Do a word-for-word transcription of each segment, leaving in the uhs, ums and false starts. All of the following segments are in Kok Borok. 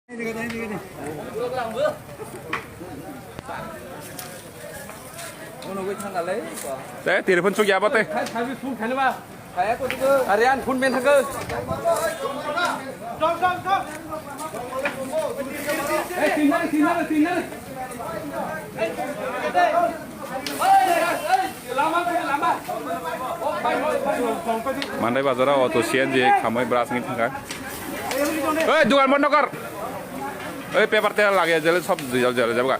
Te, telephone chukya ba te. Are, ang phone ben thangkho. Mandai bazar o auto C N G khamwi bwrasingwi thangkha. Oi, dukan bondo kor. Oi, paper te lage jele sob jel jel jabga.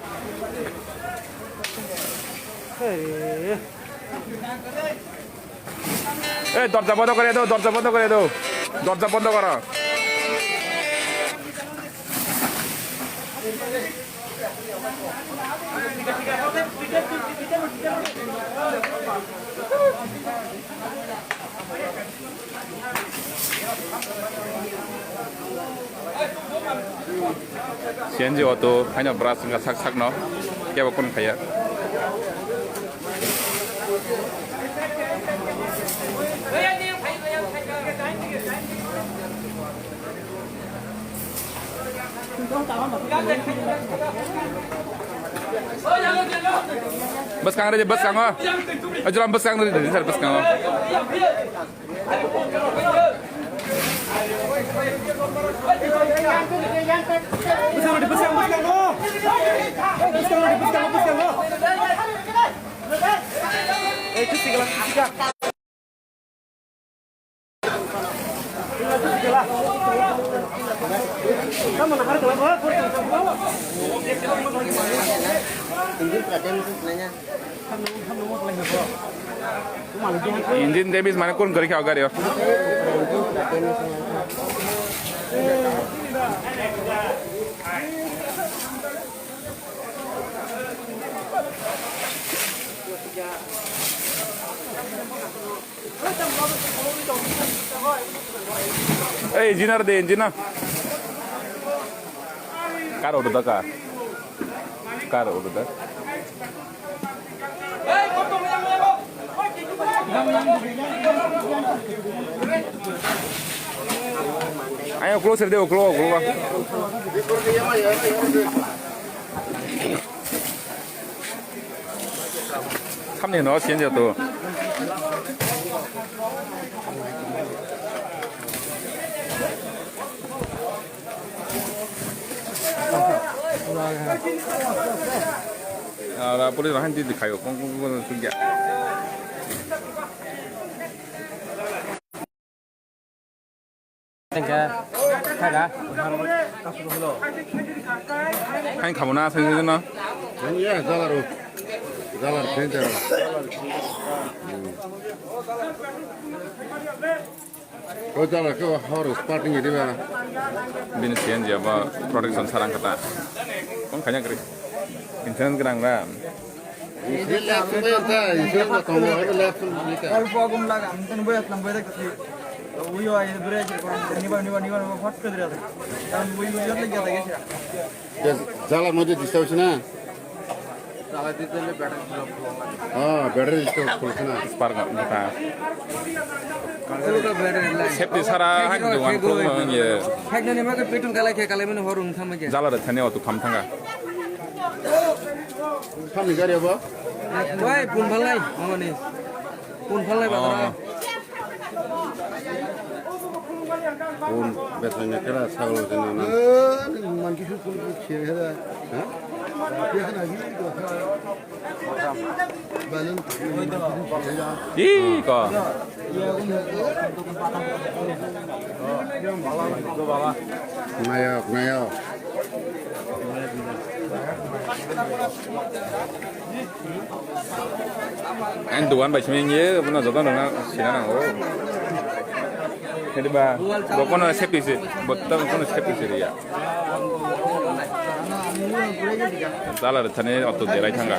Ei, dorja bondo kore do, dorja bondo kore do. Dorja bondo koro. C N G auto haino bwrasingkha sak sakno, kebo kun khaiya. Bwskango rw di, bwskango. Ajuram bwskango rw di, sir, bwskango. Engine damage mane kun gari kha gari o. Ei, engineer de, engineer. Kar order da ka? Kar order da? Ayo, close de, close, close. Samni no change to. Ara police rahan di dikhayo, kong kong kong kong kong. Tengke, thaga. Hain khamuna, sai sai na. Hain ya, jalaru. Jalar, hain jalar. O jalar ko hor sparking ini ba. Bini sian jaba protection sarang kata. Kong kanya kri. Insurance gerang ba. Ini left side ta, ini left side ta. Kalau gua gum laga, mungkin gua yang lambai tak sih. Uyo aja bere aja, niba niba niba niba hot ke dia. Dan uyo uyo lagi ada ya. Jala mode disturb na. Jala di tele battery drop. Ah, battery drop khulsana. Spark mata. Safety sara hak duan khulma ye. Hak nani ma ke petung kala ke kala mene horung thama ke. Jala da thani auto tham thanga. Kami gari apa? Wai, pun phalnai, mangani. Pun phalnai ba. Pun betanya kira sagol jena na. Manki su pun pun chhe hai da. Ha? Balun. Ih, ko. Nayak, nayak. Ang dugan bai simi ye, buno joto nang sina nango. Jadi ba, bo kono safety se, bo ta kono safety se ya. Jala re thani auto derai thanga.